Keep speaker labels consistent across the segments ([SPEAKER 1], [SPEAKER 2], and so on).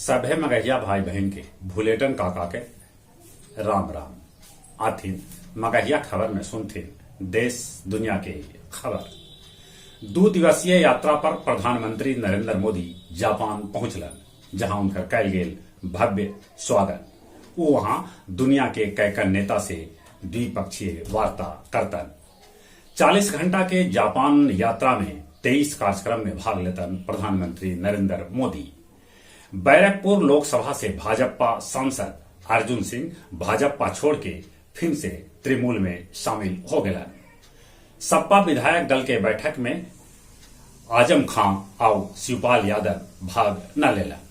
[SPEAKER 1] सभे मगहिया भाई बहन के भुलेटन काका के राम राम। आथिन मगहिया खबर में सुनथिन देश दुनिया के खबर। 2 दिवसीय यात्रा पर प्रधानमंत्री नरेंद्र मोदी जापान पहुंचलन, जहां उनकर कैल गेल भव्य स्वागत। वो वहां दुनिया के कैकन नेता से द्विपक्षीय वार्ता करतन। 40 घंटा के जापान यात्रा में 23 कार्यक्रम में भाग लेतन प्रधानमंत्री नरेंद्र मोदी। बैरकपुर लोकसभा से भाजपा सांसद अर्जुन सिंह भाजपा छोड़ के फिर से तृणमूल में शामिल हो गलन। सपा विधायक दल के बैठक में आजम खां और शिवपाल यादव भाग न लेलन।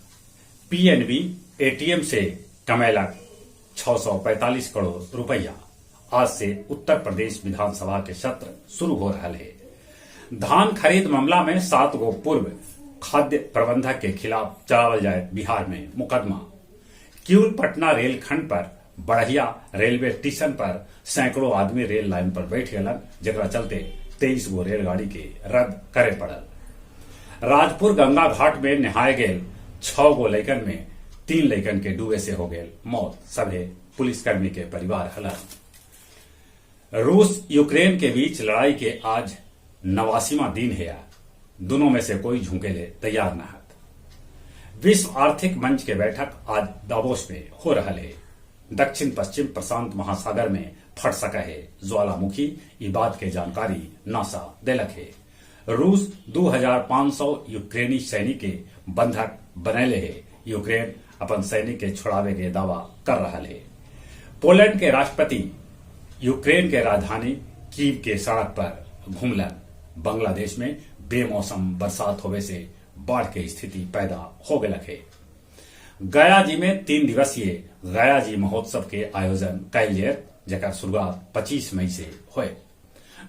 [SPEAKER 1] पीएनबी एटीएम से कमैलक 645 करोड़ रुपया। आज से उत्तर प्रदेश विधानसभा के सत्र शुरू हो रहा है। धान खरीद मामला में 7 गो पूर्व खाद्य प्रबंधक के खिलाफ चलावल जाए बिहार में मुकदमा। किऊल पटना रेल खंड पर बड़हिया रेलवे स्टेशन पर सैकड़ों आदमी रेल लाइन पर बैठ गलन, जकरा चलते 23 गो रेलगाड़ी के रद्द करे पड़ल। राजपुर गंगा घाट में नहाए गेल 6 गो लैकन में 3 लैकन के डूबे से हो गेल मौत। सभे पुलिसकर्मी के परिवार हलन। रूस यूक्रेन के बीच लड़ाई के आज 89वां दिन है। दोनों में से कोई झुके ले तैयार न हत। विश्व आर्थिक मंच के बैठक आज दावोस में हो रहा है। दक्षिण पश्चिम प्रशांत महासागर में फट सका है ज्वालामुखी, ई बात के जानकारी नासा देलक है। रूस 2500 यूक्रेनी सैनिक के बंधक बनैले है। यूक्रेन अपन सैनिक के छुड़ावे के दावा कर रहा है। पोलैंड के राष्ट्रपति यूक्रेन के राजधानी कीव के सड़क पर घूमलन। बांग्लादेश में बेमौसम बरसात होवे से बाढ़ के स्थिति पैदा हो गलक है। गया जी में 3 दिवसीय गया जी महोत्सव के आयोजन कैल जायत, जकर शुरुआत 25 मई से होए।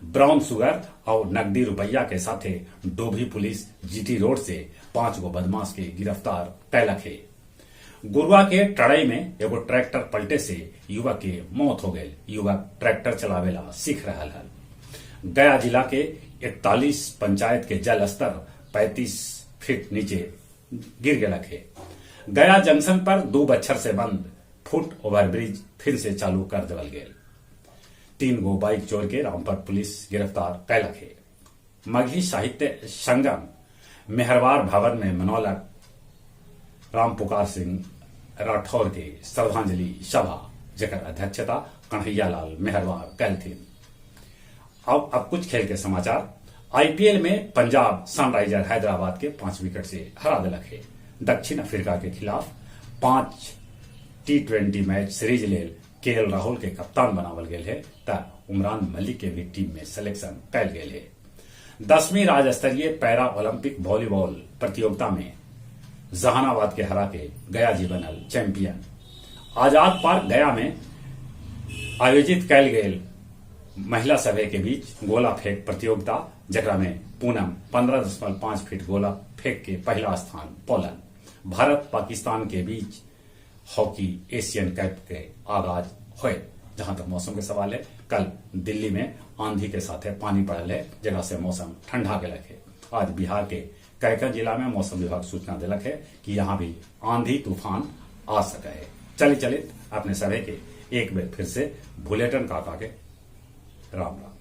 [SPEAKER 1] ब्राउन शुगर और नकदी रुपया के साथे डोभी पुलिस जीटी रोड से 5 गो बदमाश के गिरफ्तार कैलक है। गुरुआ के टड़ई में एगो ट्रैक्टर पलटे से युवक के मौत हो गई। युवक ट्रैक्टर चलावेला सीख रहा हल। गया जिला के 41 पंचायत के जल स्तर 35 फीट नीचे गिर गलक है। गया जंक्शन पर 2 बच्छर से बंद फुट ओवरब्रिज फिर से चालू कर देवल गेल। 3 गो बाइक चोर के रामपुर पुलिस गिरफ्तार कैलक है। मगही साहित्य संगम मेहरवार भवन में मनौलक रामपुकार सिंह राठौर के श्रद्धांजलि सभा, जकर अध्यक्षता कन्हैयालाल मेहरवार कैलथिन। अब कुछ खेल के समाचार। आईपीएल में पंजाब सनराइजर हैदराबाद के 5 विकेट से हरा दिलक है। दक्षिण अफ्रीका के खिलाफ 5 T20 match series लेल केएल राहुल के कप्तान बनावल गेल है त उमरान मलिक के भी टीम में सिलेक्शन कैल गेल है। 10वीं राज्य स्तरीय पैरा ओलंपिक वॉलीबॉल प्रतियोगिता में जहानाबाद के हरा के गया जी बनल चैंपियन। आजाद पार्क गया में आयोजित कैल गेल महिला सभा के बीच गोला फेंक प्रतियोगिता, जकरा में पूनम 15.5 फीट गोला फेंक के पहला स्थान पौलन। भारत पाकिस्तान के बीच हॉकी एशियन कप के आगाज होए। जहां तक मौसम के सवाल है, कल दिल्ली में आंधी के साथ पानी पड़ल है, जगह से मौसम ठंडा गलक है। आज बिहार के कैका जिला में मौसम विभाग सूचना दिलक है कि यहाँ भी आंधी तूफान आ सका है। चले चले अपने सभी के एक बार फिर से भुलेटन काका के राम राम।